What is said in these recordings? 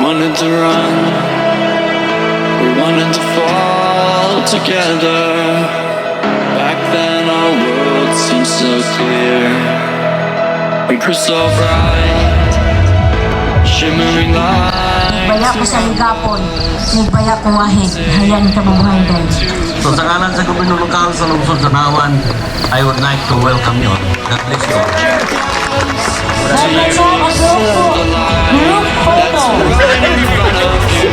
Wanted to run, we wanted to fall together. Back then our world seemed so clear and crystal bright, shimmering lights. Baya ko sa ligapon, nagbaya ko wahig, hayan ka mabuhay day. So sa ngalan sa gobyerno lokal sa lungsod sa Naawan, I would like to welcome you all. God bless you all. Let's have a group photo. Right in front of you.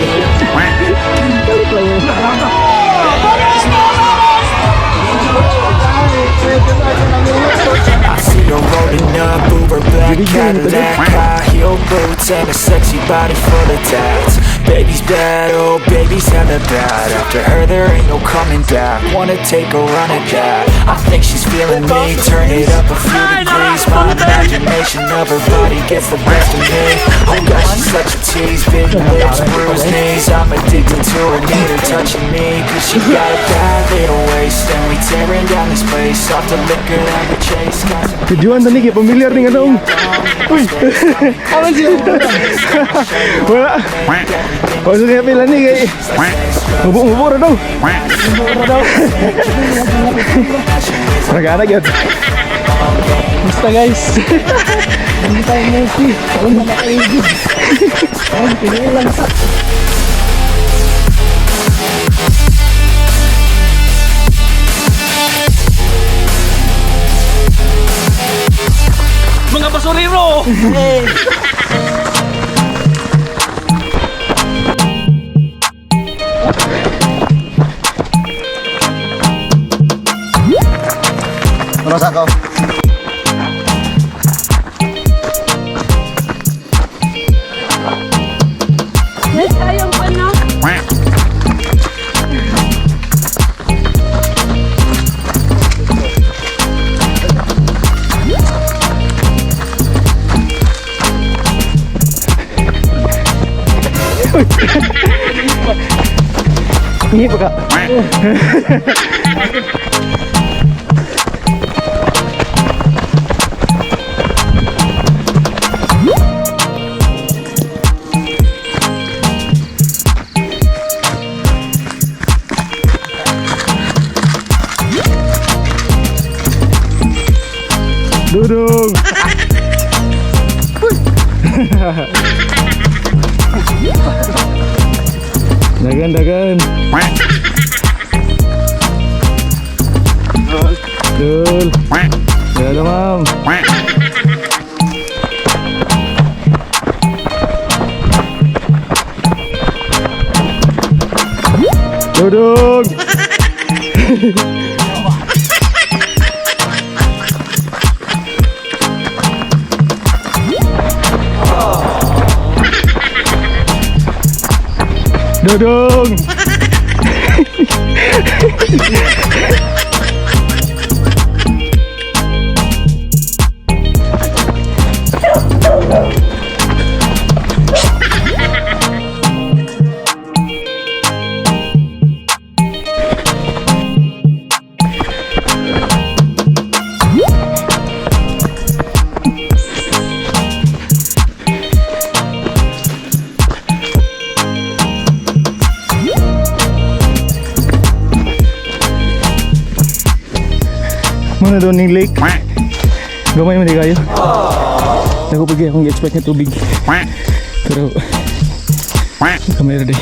I see her rolling up, Uber black Cadillac, high heel boots, and a sexy body full of tats. Baby's bad, oh, baby's hella bad. After her, there ain't no coming back. Wanna take a run at that? I think she's feeling me. Turn it up a few degrees. My imagination of her body gets the best of me. Oh gosh, she's such a tease. Big lips, bruised knees. I'm addicted to her, need her touching me. 'Cause she got a bad little waist, and we tearing down this place off the liquor that we chase. Got some Videoan tani kay pamilyar ni nga dong. Uy. Wala. Wala sa pila ni kay. Mubo-mubo ra daw. Mubo ra daw. Ragana gyud. Basta, guys. Hindi tayo Messi. Wala na nakaigid. Ay, pinilang sa. Mga basurero! Ano sa ako? Hingi pa ka. Dudong. Dagan, dagan. Dul. Ya, ma'am. Dudong. Dudong. Muna doon ning lake. Gamay man di kayo. Dako pag akong gi-expect nga tubig. Pero kamay ra di.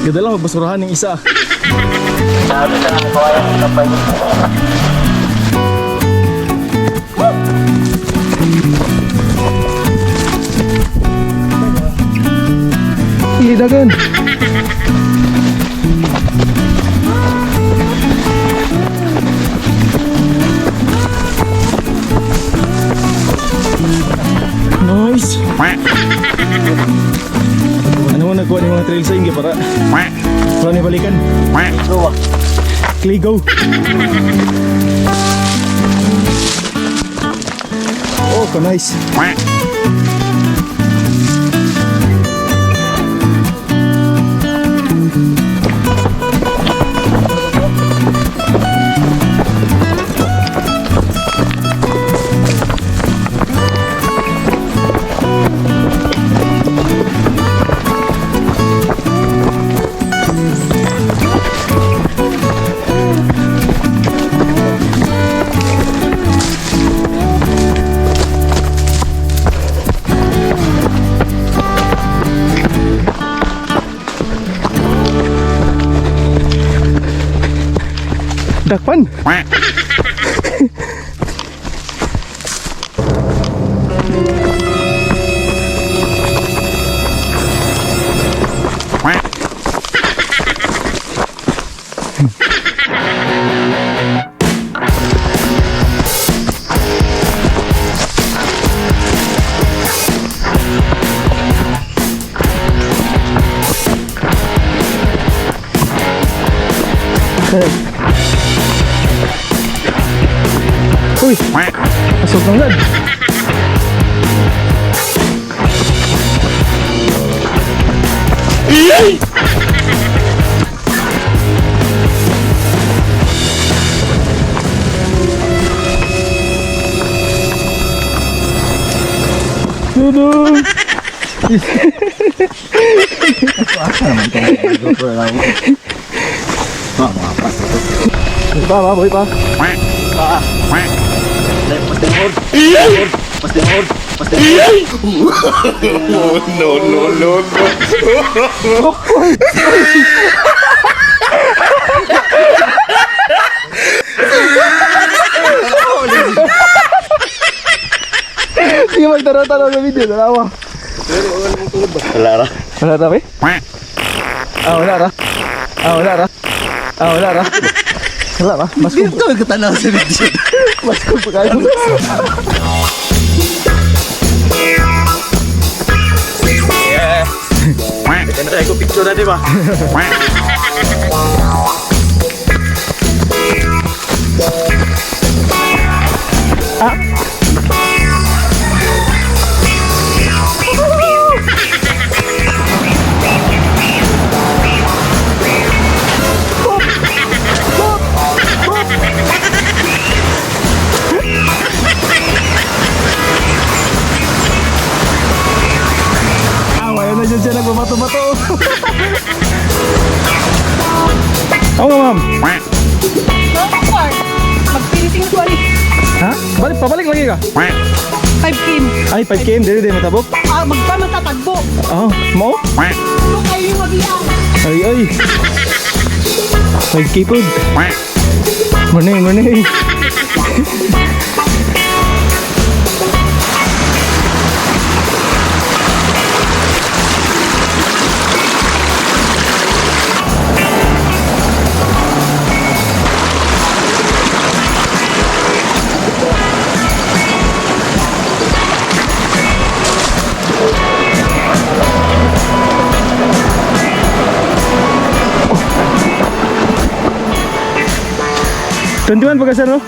Gadala magbasurahan ng isa. Hindi dagan. Nice. Ano mo nagkuha ni mga trail sa inyo para para ni balikan. Kligo. Oh, ka nice. Dakpan. Uy! Pasok ng lad. Dudong! Pa, pa, boy, pa. Sige, magtaraw-taraw sa video, dalawa. Wala ra. Wala ra, be? Ah, wala ra. Ah, wala ra. Ah, wala ra. Wala ra. Mas kung Ito katanaw sa video. mas kung pa kayo. Kaya ko picture na di ba? Ah, wala na dyan siya nagbabato-bato. Oo, ma'am. Magpinting ko ali. Ha? Balik, pabalik lagi ka. 5 km. Ay, 5 km, dili dili matabok. Ah, magpa tatagbo. Oh, mo? Ito kayo yung magiyang. Ay, ay. 5K po. Morning, morning. 21 pa ka sir, no?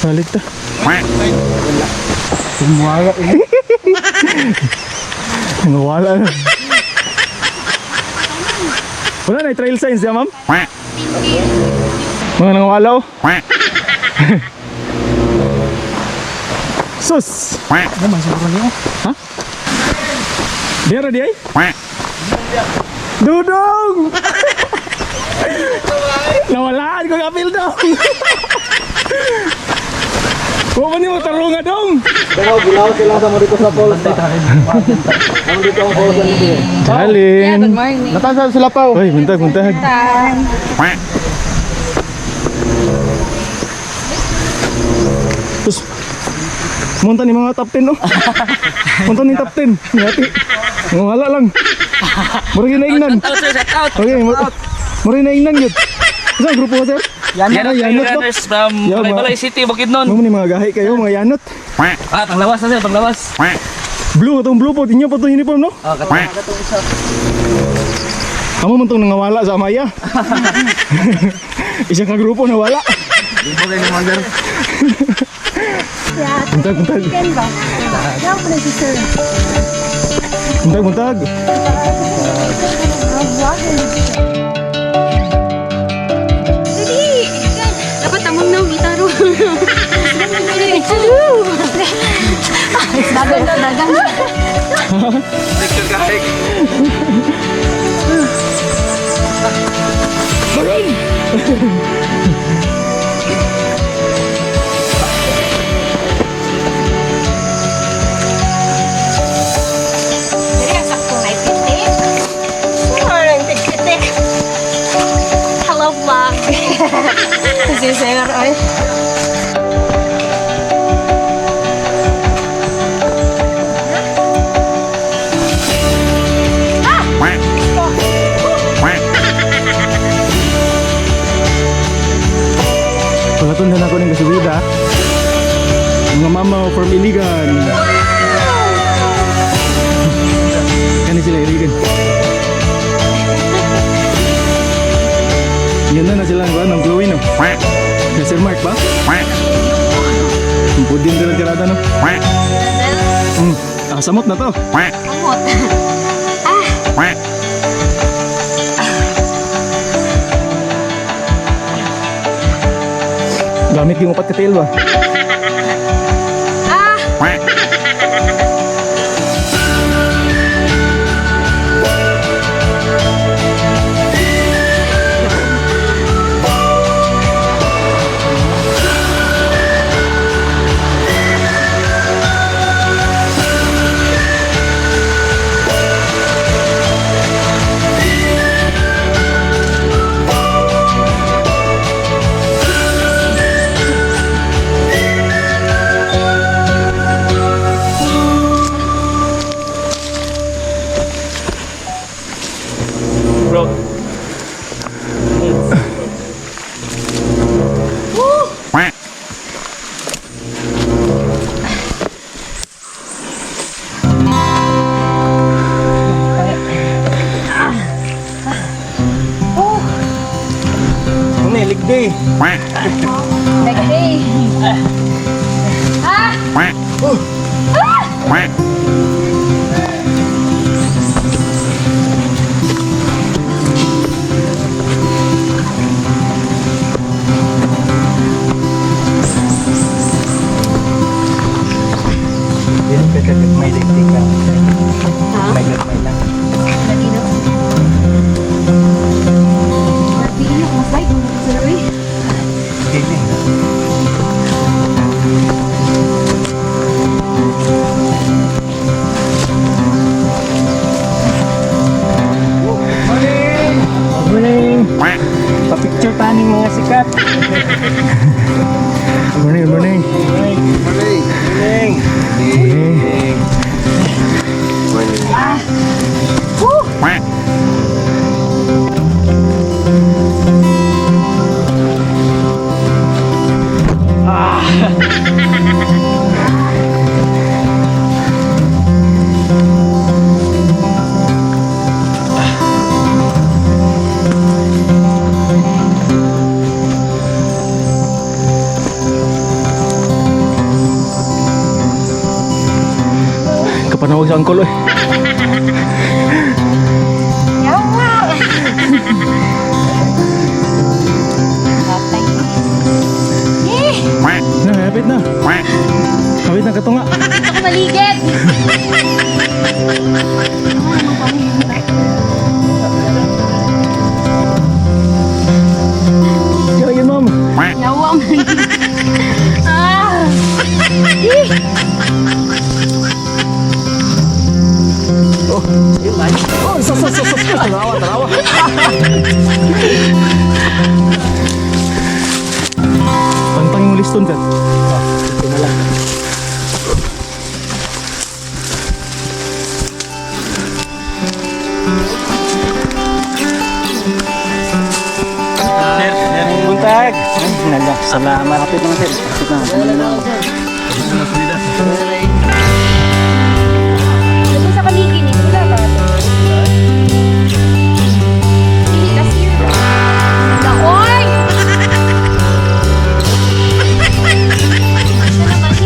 Balik ta. Wala. Nawala na. Wala na trail signs ya, ma'am? Mga nangawala oh. Sus! Ha? Dera di ay? Dudong! Nawalaan ko kapil dong! Wa man nimo tarunga dong. Gulaw sila sa mo dito sa falls. Ang dito ang falls dito. Darling. Good morning. Natasa sila pa. Oy, buntag, buntag. Terus munta ni mga top 10 no. Munta ni top 10. Ngati. Ngala lang. Murag ginaingnan. Okay, murag ginaingnan yun. Isa grupo ka, sir? Yanot, Ah, Yanot ba? Runners from Yeah, Malaybalay City, Bukidnon. Mo ni mga gahi kayo, mga yanot. Ah, panglawas na sir, panglawas. Blue atong blue po, inyo pa itong uniform no? Oh, katong isa. Amo man tong nangawala sa Amaya. Isa ka grupo nawala. Buntag, buntag. Yan ba? Yan po na si sir. Buntag, buntag. Dali! Dapat among na gitaro. Hello! Dagan na, dagan. Dali, ang sakto na ipitik. Sure, tik-tik. Hello, vlog. Si sir, ay. Palatundan ako ng kasubida. Mga mama from Iligan. Kani sila Iligan. Yan na na sila ang ng Chloe no. Si Sir Mark ba? Ang pudin din ang tirada no. Ah, samot na to. Amot. Gamit yung upat ka tail ba? Bro. Ano, leg day. Day. Ah! May leg ka. Ha? May gagmay lang. Lagi na. Lagi na akong flight. Sir, uy. Dili. Morning. Pa-picture pa ning mga sikat. Morning, morning. Morning. Morning. Kapanawag sa angkol eh. Yawa! Patay. Eh! Na, hapit na. Hapit na katunga. Ako maligid! Kaya yun, ma'am. Yawa man. Ah! Oh, oh, sus, sus, sus, sus. Tanawa, tanawa. Pantang yung liston sir. Buntag. Nala, salamat. Kapit naman sir. Kapit naman. Ito sa kaligin, ito wala ba? Hindi kasi. Nakoy! Siya naman eh.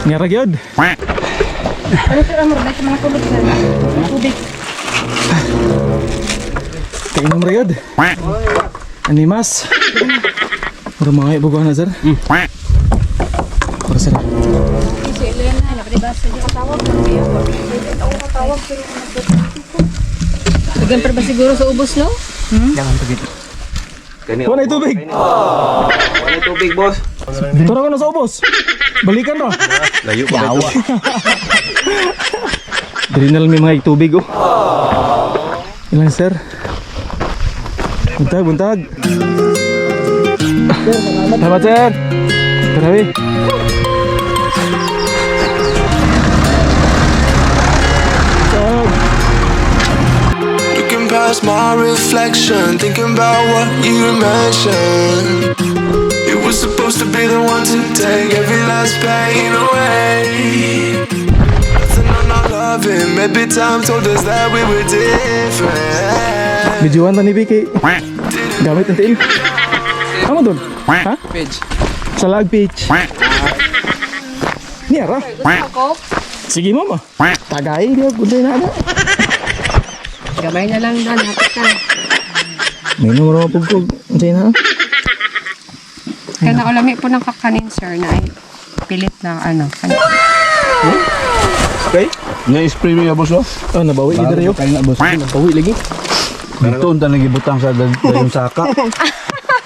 Ngara gyud. Ano sir, amor, dahil sa mga tulog sir. Tubig. Kainom ra gyud. Animas. Mura mga ibugo na sir. Para sir. Si Elena, nakadibasa niya katawag. Ako katawag pero Dagan pa ba siguro sa ubos, no? Wala tubig. Wala tubig, boss. Tara ko na sa ubos. Balikan ra. Layo pa ito. Dili na lang may mga tubig oh. Ilang sir? Buntag, buntag. Salamat sir. Grabe. Buntag. Looking past my reflection, thinking about what you mentioned. It was supposed to be the one to take every last pain away. Nothing on our loving, maybe time told us that we were different. Videoan ta ni Vicky. Gamit ang tiil. Amo doon? Ha? Page. Sa lag page. Niya ra. Sige mama. Tagay dia guntay na ana. Gamay na lang dan, hapit na. May numero pugkog. Unsay na? Kaya naulami po ng kakanin, sir, na ay pilit na ano. Na-spray mo yung boss, oh? Oh, nabawi gid diri, oh. Kayo na, boss. Nabawi lagi. Dito, unta nagibutang sa dayong saka.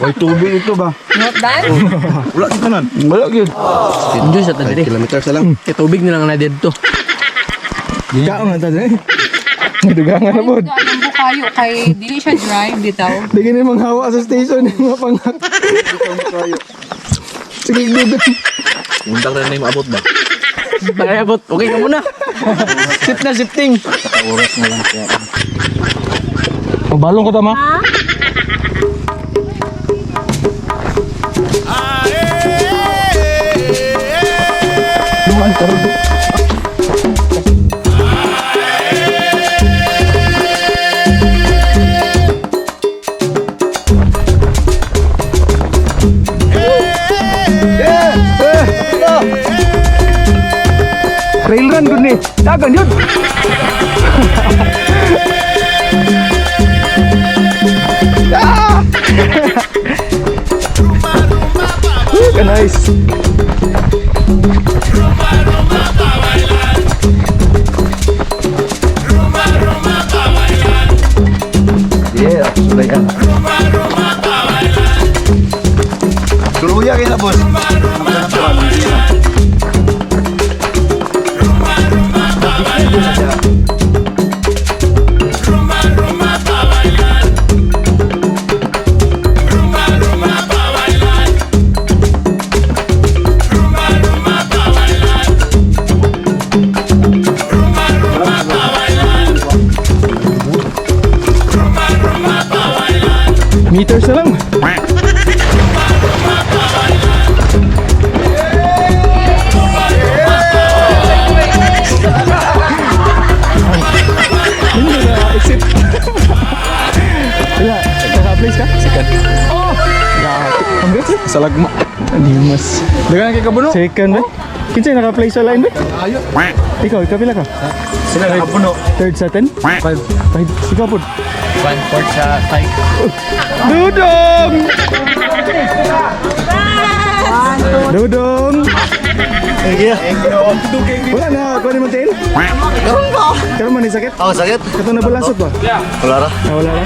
Way tubig ito ba? Not done? Wala kita nan. Wala gyud. Enjoy sa tadiri. Kilometers na lang. Tubig na lang na dito. Kaon na ta diri. Dugangan na pod. Alam ko kayo kay dili siya drive bitaw. Di gani manghawa sa station yung mga pangak. Sige, dugan. Undang na na yung maabot ba? Pagayabot. Okay ka muna. Shift na, shifting. Oras na lang kaya. Magbalong ka tama? Lumaan ka rin. Trail run gud ni. Dagan yun. Woo, nice. Yeah, sulay ka. Tuluya kayo na, boss. Sa lagma. Dimas. Dagan kay kabuno. Second ba? Kinsay naka-play sa line ba? Ayo. Ikaw pila ka? Sila nakapuno. Third sa 10? 5. Five. Ikaw po. 1/4 sa 5. Dudong! Dudong! Wala na, kuha ni mo tail? Karon ba? Karon man ni sakit? Oh, sakit. Kato na balasot ba? Wala ra. Ah, wala ra.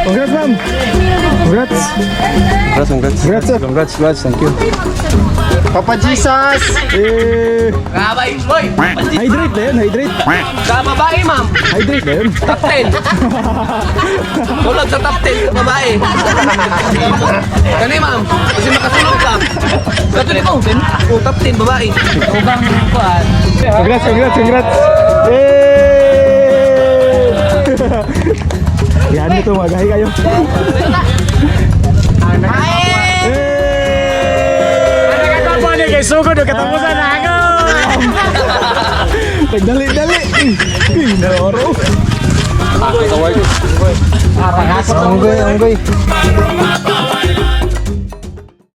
Congrats, ma'am! Congrats! Congrats, congrats. Congrats, sir. Congrats, congrats. Thank you. Papa Jesus! Eh, Kabay, boy! Hydrate na yun, hydrate. Sa babae, ma'am! Hydrate na yun. Top 10! Tulog sa top 10 sa babae. Kani, ma'am. Kasi makasulog ka. Kato ni mo. Oh, top 10 babae. Ubang kuan. Congrats, congrats, congrats! Eh! Yan ito, magahi kayo. Katapusan na ako! Dali, dali! Noro. Unggoy, unggoy.